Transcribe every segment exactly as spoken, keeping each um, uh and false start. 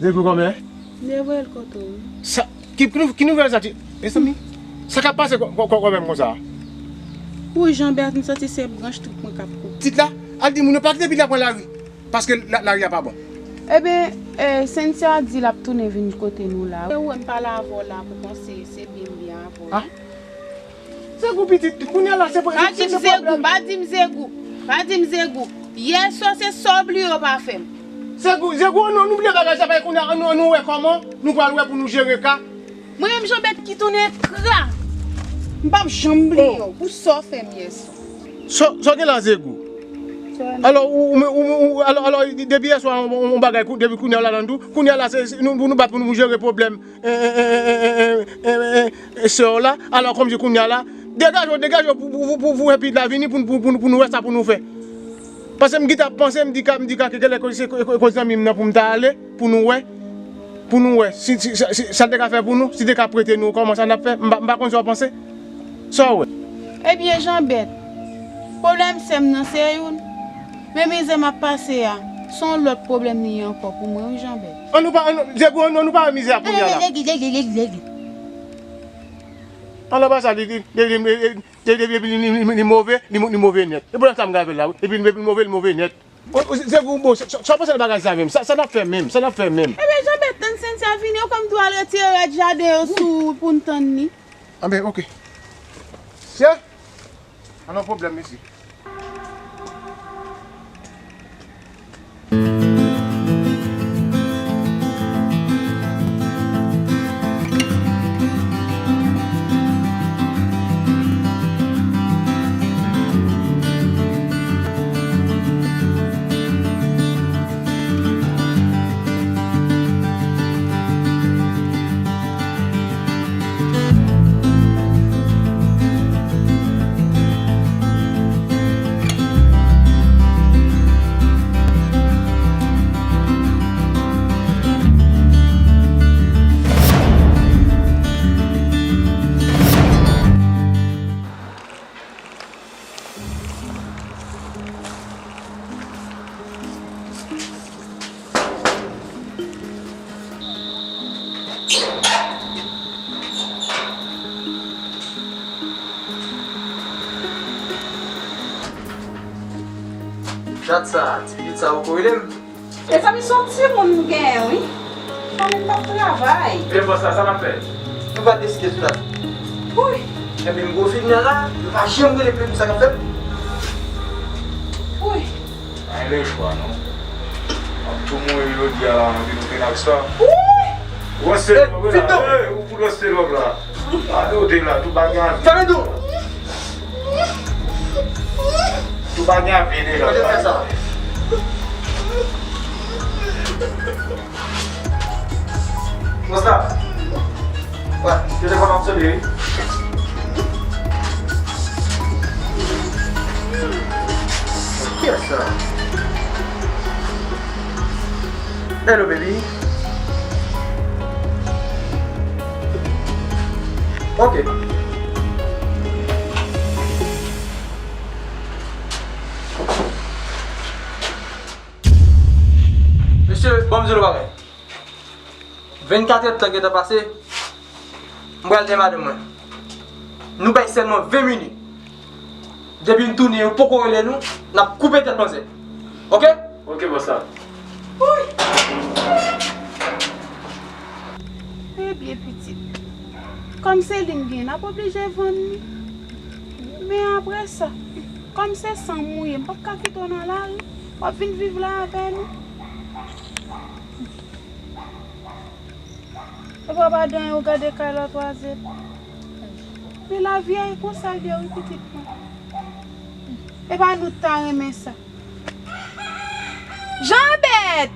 Zegou kòmè? Devoye l kote w. Sa, ki, ki nou-, ki nouvèl sa, ti, mezanmi? Sa k ap pase kò-, kò-, kò-, kòmè m konsa? Wi, Janbèt, m santi se branch twoup mwen k ap koupe. Tit la, al di moun yo pa kite pitit la pran lari. Paske la, lari a pa bon. Ebyen, eh, Cynthia di l ap tounen vin kote nou la. Ou wè m pale avè w la pou konseye, se byen m byen avè w. Ah. Zegou pitit, kounye a la se pwoblèm. Pa di m Zegou, pa di m Zegou, pa di m Zegou. Yè swa se sa w bliye w pa fè m. Zegou, Zegou, non, nou bliye bagay sa, paske kounye a, nou, nou wè kòman nou pral wè pou nou jere ka. Mwen menm Janbèt ki tounen kra. M p ap janm bliye w pou sa w fè m yè swa. Sa, sa w gen la, Zegou? Alò, ou, ou, ou, ou, alò, alò, depi yè swa, on, on, on bagay, kou-, depi kounye a la, nan tou, kounye a la, se, se, nou, nou bat pou nou jere pwoblèm. E, e, sè w la, alò kòmsi kounye a la, degaje w, degaje w pou, pou, pou, pou, pou fè pitit la vini pou, pou, pou, pou nou wè sa pou nou fè. Paske m gentan ap panse, m di ka, m di ka, ke, ke, ke, se ko-, ko-, kote zanmi m nan pou m ta ale, pou nou wè, pou nou wè, si, si, si, si, sa l te ka fè pou nou, si l te ka prete nou, kòman sa n ap fè, m pa, m pa konn sa w panse. Sa w wè? Ebyen, Janbèt, pwoblèm sè m nan se youn, men mizè m ap pase a, se yon lòt pwoblèm li ye ankò pou mwen, wi, Janbèt. An nou pa, an nou, Zegou, an nou, an nou pa wè mizè a kounye a la. Legi, legi, legi, legi. An la pa sa, li, li, li move, li, li, li move, li mo-, li move nèt. E pwoblèm sa m gen avè l la, wi. Epi, epi li move, li move nèt. O, o, Zegou, bon, sa, sa, sa w panse de bagay sa menm? Sa, sa n ap fè menm? Sa n ap fè menm? Ebyen, Janbèt, tann Cynthia vini, ou konn tou al retire rad jaden yo sou pou n tann li. Anben, oke. Sè, pa nan pwoblèm, mesye. Chat sa, ti pitit sa poko rele m. Mezanmi, se yon timoun m genyen, wi. Fanmi m p ap travay. E bòs la, sa n ap fè? Nou pa deside sou sa. Wi. Ebyen, m gwo fini la, yo pa janm rele pou m di sa k ap fèt. Wi. Pa gen lechwa, non. M ap tou mouri jodi a la, anvi nou fini ak sa. Wi. Ou ranse lòk la. Ey, ou pou ranse lòk la. Gade w de la, tou bagay an vi. Fèmen dou. Tou bagay an vi de la. Gade fè sa. Konsa. Wè, yo te konn ap sonde, wi. Kiyès sa? Hello, baby. Ok. Mesye, ban m di nou bagay. Vennkat èdtan gentan pase, m pral gen madanm mwen. Nou bay sèlman ven minit. Depi n tounen, yo poko rele nou, n ap koupe tèt manzè. Ok? Ok, bòs la. Woy! Ebyen, pitit. Kòm se li m gen, n ap oblije vann li. Men apre sa, kòm se san m ou ye, m p ap ka kite w nan lari. W ap vin viv la avè nou. Epa pa dan yo gade kay la twazyèm. Men lavi a e konsa l ye wi pitit mwen. Epa nou t ta renmen sa. Janbèt!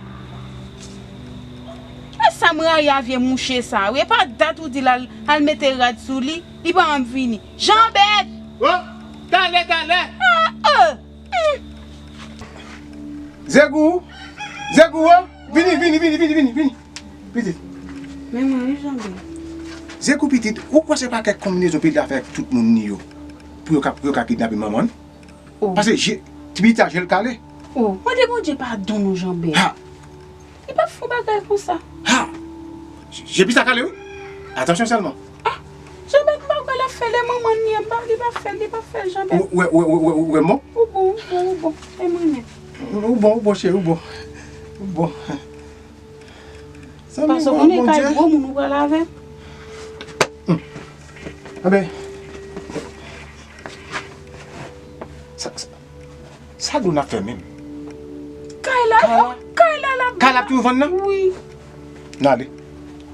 E sa m rayi a vye mouche sa wi. Epa dat ou di l al, al mete rad sou li, li pa janm vini. Janbèt! Oh, talè, talè! Ah, oh! Hmm. Zegou! Zegou, oh! Vini, vini, vini, vini, vini, vini. Pitit. Men mwen wi, Janbèt. Zegou pitit, ou kwè se pa kèk konbinezon pitit la fè ak tout moun li yo pou yo ka, pou yo ka kidnape manman l? Oh. Paske je, ti pitit la je l kale. Oh, mande Bondye padon non, Janbèt. Ha! Li p ap fè yon bagay konsa. Ha! Jepi sa k ale wi. Atansyon sèlman. Ah! Jean-Bert m pa kwè l ap fè, lè manman l li ye, m pa, li p ap fè, li p ap fè Jean-Bert. Ou wè, ou wè, ou wè, ou wè m bon? Ou bon, ou bon, ou bon. E mwen menm. Ou bon, ou bon cheri, ou bon. Ou bon. Paske ou konnen kay gwo moun ou pral avè. Anben, sa, sa, sa Dona ap fè menm? Kay la, kay la, kay la, l ap. Kay la ap toujou vann nan? Wi. N ale.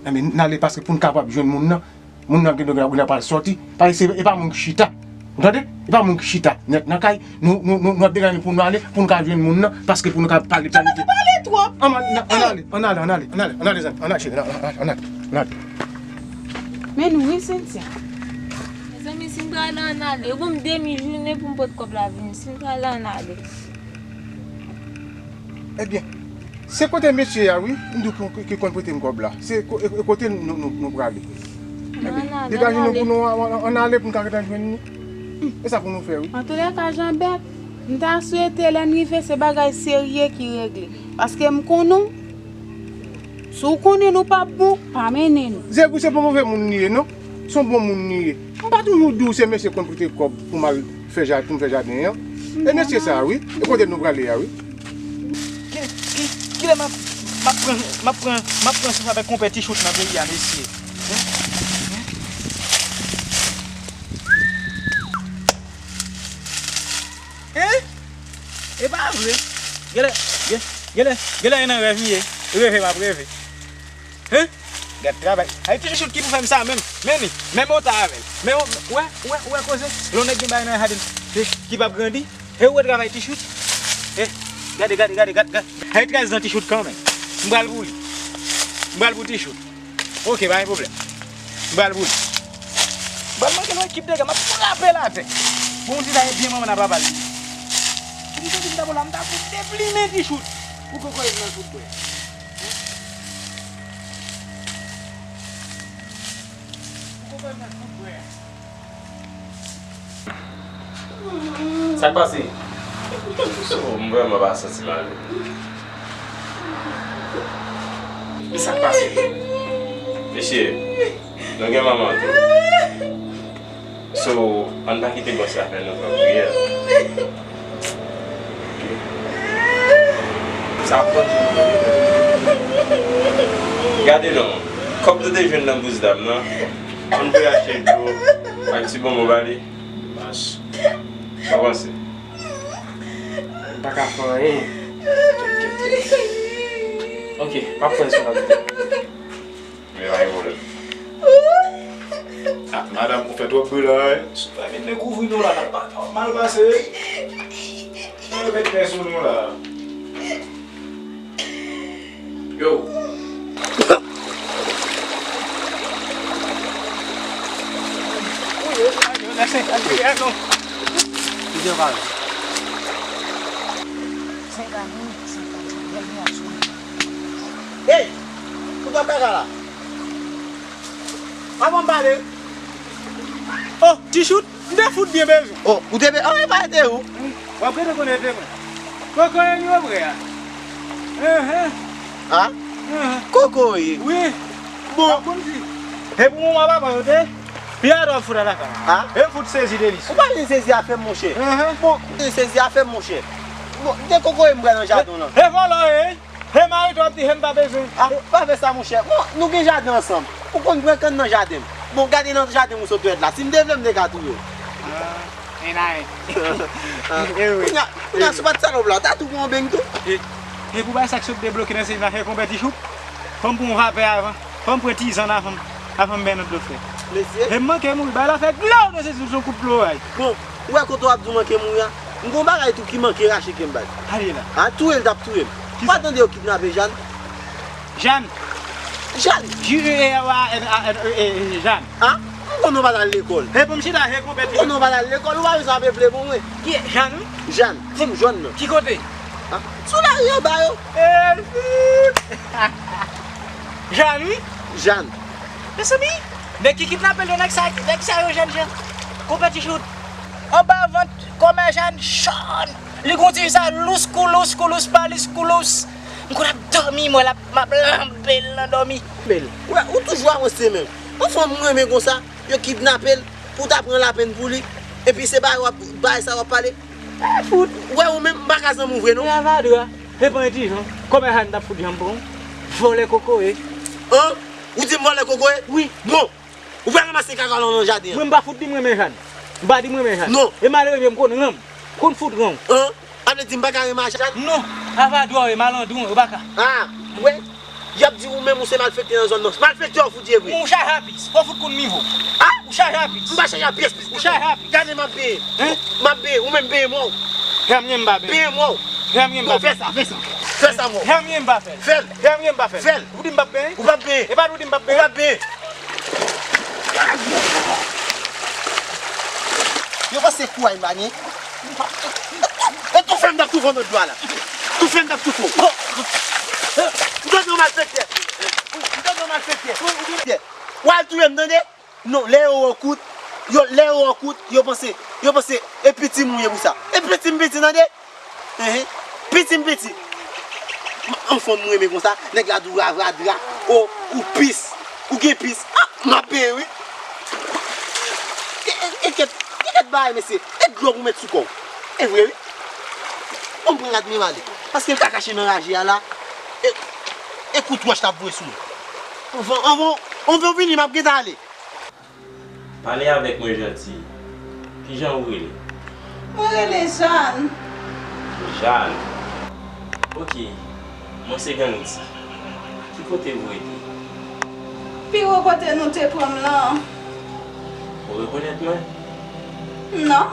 Anben, n ale paske pou n kapab jwenn moun nan, moun nan gen dwa, gen dwa pral sòti. Paske se, e pa moun ki chita. Ou tande? E pa moun ki chita nèt nan kay. Nou, nou, nou, nou ap degaje pou nou ale, pou nou ka jwenn moun nan, paske pou nou ka pale, planifye. Ou pale twòp. Ann, ann, ann ale, ann ale, ann ale, ann ale, zanmi, ann ale, cheri, ann ale, ann ale, ann ale. Men nou wi, Cynthia. Mezanmi, si m prale, ann ale. Ou ban m demi jounen pou m pot kòb la vini. Si m prale, ann ale. Ebyen, se kote mesye a, wi, m di w ki, ki konn prete m kòb la. Se ko-, e, e kote nou, nou, nou prale. Ebyen, degaje nou pou nou, ann, ann ale pou n ka gentan jwenn li. E sa pou nou fè, wi. Antoulèka, Jean-Bert, m ta swete lè n rive se bagay serye ki regle. Paske m konnen w, si w konnen nou p ap bon, pa mennen nou. Zegou se pa move moun li ye, non. Se yon bon moun li ye. M pa toujou di w se mesye konn prete kòb pou m al fè ja-, pou m fè jaden an. E mesye sa a, wi. E kote nou prale a, wi. Ki, ki, kilè m ap, m ap pran, m ap pran, m ap pran souf avèk konpè Tichout nan peyi a, mesye? Hen? Hen? E pa vre. Genlè, gen, genlè, genlè e nan rèv m ye. Reve m ap reve. Hen? Gad travay. Ay, Tichout ki pou fè m sa menm. Men li, menm ota avè l. Men w, w wè, w wè, w wè koze. Lè yon nèg gen bagay nan jaden l, e, ki p ap grandi. E ou wè travay Tichout. E, gade, gade, gade, gade, gade. Ay, trèz nan Tichout kanmenm. M pral pou li. M pral pou Tichout. Ok, pa gen pwoblèm. M pral pou li. M pral manke l yon ekip dega, m ap frape l atè. Bon, di sa e byen manman nan papa l li. Pou m te di m ta bon la, m ta fout deplimen Tichout. Pou kokoye m nan fout bwè. Pou kokoye m nan fout bwè. Sa k pase? So, m vrèman pa santi m ale. Men sa k pase? Mesye, nou gen manman tou. So, ann pa kite bòs la fè nou pran priyè. Sa ap pran tou. Gade non, kòb nou te jwenn nan bous dam nan, ann voye achte dlo ak ti bonbon ba li. Mas. Sa w panse? M pa ka fè anyen. Ok, m ap pran sou la. Men pa gen pwoblèm. Ah, madanm, ou fè twòp bri la, wi. Si w pa vin dekouvri nou la, n ap pa, n ap mal pase, wi. Nou mete men sou nou la. Yo. Hey! Ou t ap kaka la? Avan m pale. Oh, Tichout, m te fout byen bezwen. Oh, ou te be-, oh, e pa te ou. W ap rete konnen te mwen. Kokoye li yo vre a. Enhen. Ah? Enhen. Kokoye. Wi. Bon. W ap konn di. E pou moman papa yo te. Pi a dò fout a la ka. Ah? E fout sezi de li. Ou pa vin sezi afè m, monchè. Enhen. Bon, vin sezi afè m, monchè. Bon, de kokoye m pran nan jaden w lan. E vòlò, e. He mari tou ap di he m pa bezwen. Ah, pa fè sa, monchè. Bon, nou gen jaden ansanm. Ou konn pran kann nan jaden m. Bon, gade nan jaden m ou sot wè la. Si m te vle, m te ka touye w. Ah, e nayen. Ah, e wi. Kounye a, kounye a, si w pa t salòp la, w ta tou pran yon beny tou. E, e pou bay sa k sot debloke nan sezi nan he konpè Tichout, fò m pran yon vapè avan. Fò m pran tizann avan m, avan m bay nan dlo frè. Mesye. E m manke mouri, bay la fè dlo nan sezi sou kout ploray. Bon, ou wè kote w ap di w manke mouri a? M gon bagay tou ki manke rache ke m bay. Ale la. A touye l t ap touye m. Ou pa tande yo kidnape Jàn? Jàn. Jàn. J E R A N A N E, Jàn. A? M konnen w pa t al lekòl. E pou m chita, e konpè. M konnen w pa t al lekòl, ou pa bezwen ap eple pou mwen. Ki Jàn, wi? Jàn. Di m Jòn nan. Ki kote? A? Sou lari anba yo. E, Jàn, wi. Jàn. Mezanmi, nèg ki kidnape l yo, nèg sa, nèg sa yo jèn jan. Konpè Tichout. Anba vant, kòmè Jàn, Jòn. Li gon ti sa, lous koulous, koulous palis, koulous. M konn ap dòmi, m wè l ap, m ap lanbe l nan dòmi. Bèl. Wè, ou toujou avanse menm. Yon fanm ou renmen konsa, yo kidnape l, pou w ta pran lapenn pou li. Epi se bagay w ap, bagay sa w ap pale. Eh, fout. Wè, ou menm, m pa ka zanmi w vre, non. Ravadra. E pa entijan. Kòman Jàn t ap fout janm pran w? Vòlè kokoye. An? Ou di m vòlè kokoye? Wi. Bon, ou pral ranmase kaka w nan jaden an. Mwen, m pa fout di m renmen Jàn. M pa di m renmen Jàn. Non. E malere vye m konn ran w. Konn fout ran w. An? Sa vle di m pa ka renmen Jàn? Non. Avadwa w ye, malandron w ye, ou pa ka. Ah, wè. Y ap di ou menm ou se malfektè nan zòn nan. Malfektè w fout ye vre. Ou chaje a pis. Fò w fout konn nivo w. Ah? Ou chaje a pis. M pa chaje a pyès pis. Ou chaje a pis. Gade m ap benyen. Hein? M ap benyen. Ou menm benyen mò w. Janm gen m pa benyen. Benyen mò w. Janm gen m pa benyen. Non, fè sa, fè sa. Fè sa mò w. Janm gen m pa fè l. Fè l. Janm gen m pa fè l. Fè l. Ou di m p ap benyen? Ou p ap benyen. E pa nou di m p ap benyen? Ou p ap benyen. Yo panse kouray m pa gen. E toufe m t ap toufe w nan dlo a la. Toufe m t ap toufe w. M tande w malfektè. M tande w malfektè. W al touye m, tande? Non, lè yo wè w kout, yo, lè yo wè w kout, yo panse, yo panse, e piti m ou ye pou sa. E piti m piti, tande? Enhen. Piti m piti. M, anfen, m renmen konsa. Nèg la di w ravadra. O, ou pis. Ou gen pis. Ah, m ap peye, wi. E, e, e kèt, e kèt bagay, mesye. E dlo pou met sou kò w. E vre, wi. Bon, m pran rad men m ale. Paske l ka kache nan raje a la. E, e kout wòch l ap voye sou mwen. Anvan, anvan, anvan w vini, m ap gentan ale. Pale avèk mwen, Janti. Kijan ou rele? Mwen rele Jàn. Jàn. Ok. Mwen se Ganti. Ki kote ou rete? Pi wo kote nou te pran m lan. Ou rekonèt mwen? Non.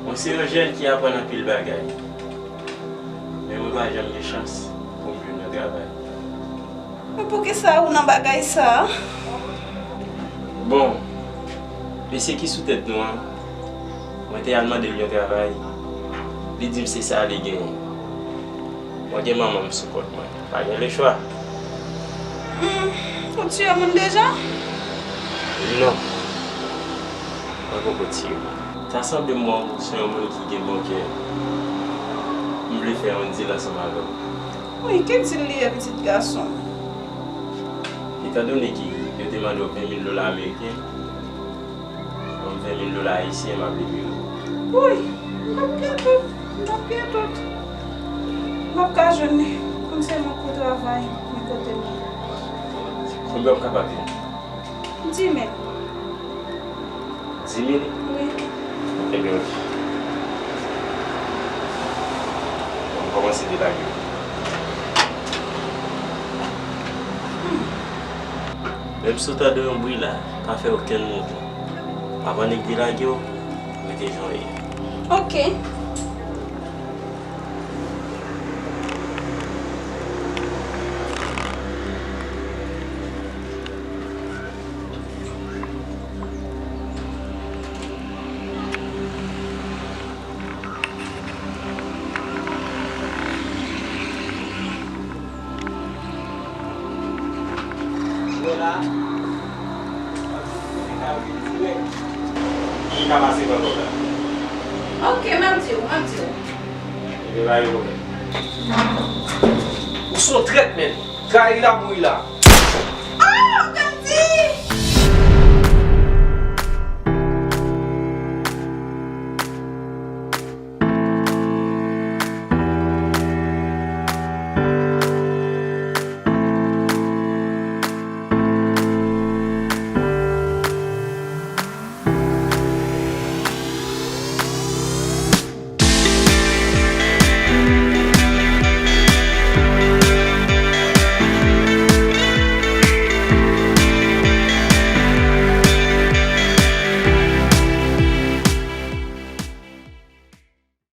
Mwen se yon jèn ki aprann anpil bagay. Men mwen pa janm gen chans pou m jwenn yon travay. Men poukisa ou nan bagay sa a? Bon, mesye ki sou tèt nou an, mwen te al mande l yon travay, li di m se sa li genyen. Mwen gen manman m sou kont mwen. Pa gen lechwa. Hmm, ou tiye moun deja? Non. Mwen poko tiye moun. Ta sanble m wè w se yon moun ki gen bon kè. M vle fè yon dil ansanm avè w. Wi, ki dil li ye, pitit gason m? Etandone ki yo te mande w ven mil dola ameriken, ban m ven mil dola ayisyen, m ap libere w. Wi, m p ap gen tout, m p ap gen tout. M p ap ka jwenn li. Konn se mank pou travay, men kote m ye. Konbyen w kapab jwenn? Di mil. Di mil? Wi. Ebyen, ok. Bon, m kòmanse delage w. Menm si w tande yon bri la, pa fè okenn mouvman. Avan nèg delage w, rete jan w ye. Ok. Lola, li ka pase nan kòb la. Ok, m ap di w, m ap di w. Ebyen, pa gen pwoblèm. Ou se yon trèt, menn. Trayi la, mouri la.